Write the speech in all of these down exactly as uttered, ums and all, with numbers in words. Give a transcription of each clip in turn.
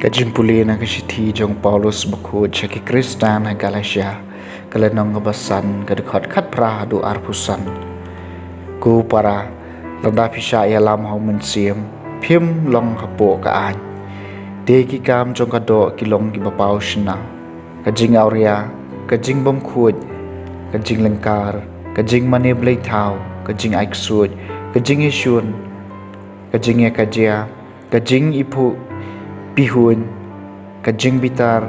Ka jingpule na ka shithi jong u Paulus bakhuid sha ki Khristan ha Galatia, ka lynnong kaba san, ka dkhot khatphra haduh arphew san. Ko para, lada phi shah ïalam ha u Mynsiem, phim long hapoh ka aiñ. Te ki kam jong ka doh ki long kiba paw shynna: ka jingawria, ka jingbymkhuid, ka jinglyngkar, ka jingmane bleithaw, ka jingaiksuid, ka jingïashun, ka jingïakajia, ka jingiphu pihuiñ, ka jingbitar,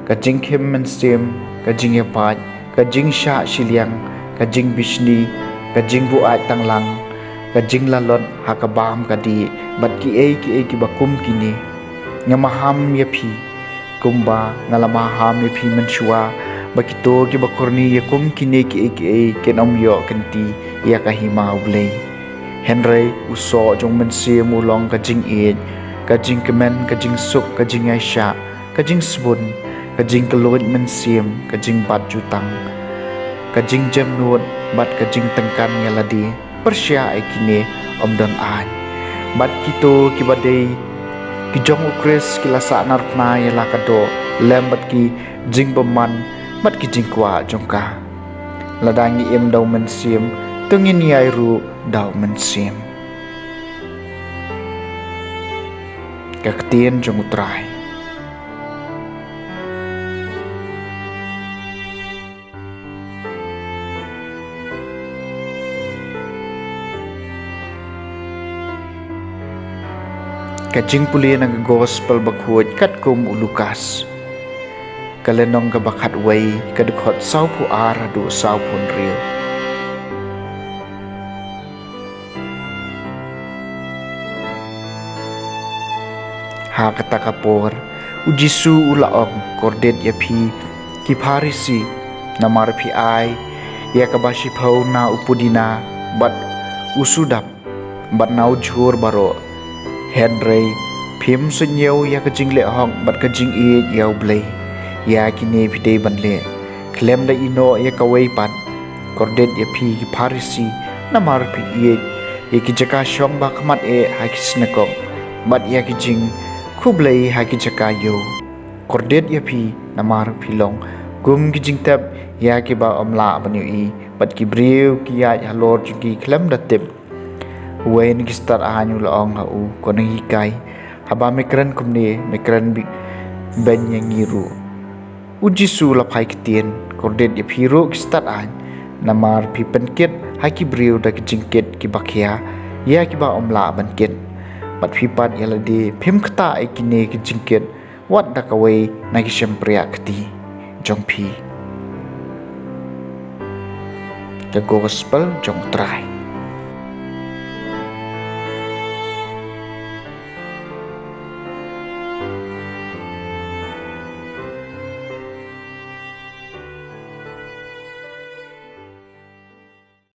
ka jingkhim mynsiem, ka jingïapait, ka jingshah shiliang, ka jingbishni, ka jingbuaid tanglang, ka jinglalot ha ka bam ka dih, bad kiei kiei kiba kum kine. Nga maham ïa phi, kumba nga la maham ïa phi mynshuwa, ba kito kiba kyrni ïa kum kine kiei kiei kin ym ïoh kynti ïa ka hima U Blei. Hynrei u soh jong u Mynsiem u long ka jingïeit, ka jingkmen, ka jingsuk, ka jingïaishah, ka jingsbun, ka jingkylluid mynsiem, ka jingbat jutang, ka jingjemnud, bad ka jingtyngkan ïa lade. Pyrshah ïa kine ym don aiñ. Bad kito kiba dei ki jong u Khrist ki la sahnarphna ïa la ka doh, lem bad ki jingbymman bad ki jingkwah jong ka. Lada ngi im da u Mynsiem, to ngin ïai ruh da u Mynsiem. Ka ktien jong U Trai. Ka jingpule na ka Gospel bakhuid katkum u Lukas, ka lynnong kaba khatwei, ka dkhot sawphew ar haduh sawphew hynriew. Ha kata ka por, u Jisu u la ong: Kordit ïa phi ki Pharisi, namar phi ai ïa kaba shiphew na u pudina bad u sudap bad na u jhur baroh, hynrei phim suidñiew ïa ka jingleh hok bad ka jingïeit ïa U Blei. Ïa kine phi dei ban leh, khlem da ïehnoh ïa kawei pat. Kordit ïa phi ki Pharisi, namar phi ïeit ïa ki jaka shong ba khmat eh ha ki synagog, bad ïa ki jingkhublei ha ki jaka ïew. Kordit ïa phi, namar phi long kum ki jingtep ïa kiba ym lah ban ïohi, bad ki briew ki ïaid halor jong ki khlem da tip. Uwei na ki stad aiñ u la ong ha u: Ko Nonghikai, haba me kren kumne, me kren beiñ ïa ngi ruh. U Jisu u la phai ktien: Kordit ïa phi ruh ki stad aiñ, namar phi pynkit ha ki briew da ki jingkit kiba khia ïa kiba ym lah ban kit, bad phi pat ïa lade phim ktah ïa kine ki jingkit wat da kawei na ki shympriah kti jong phi. Ka Gospel jong U Trai.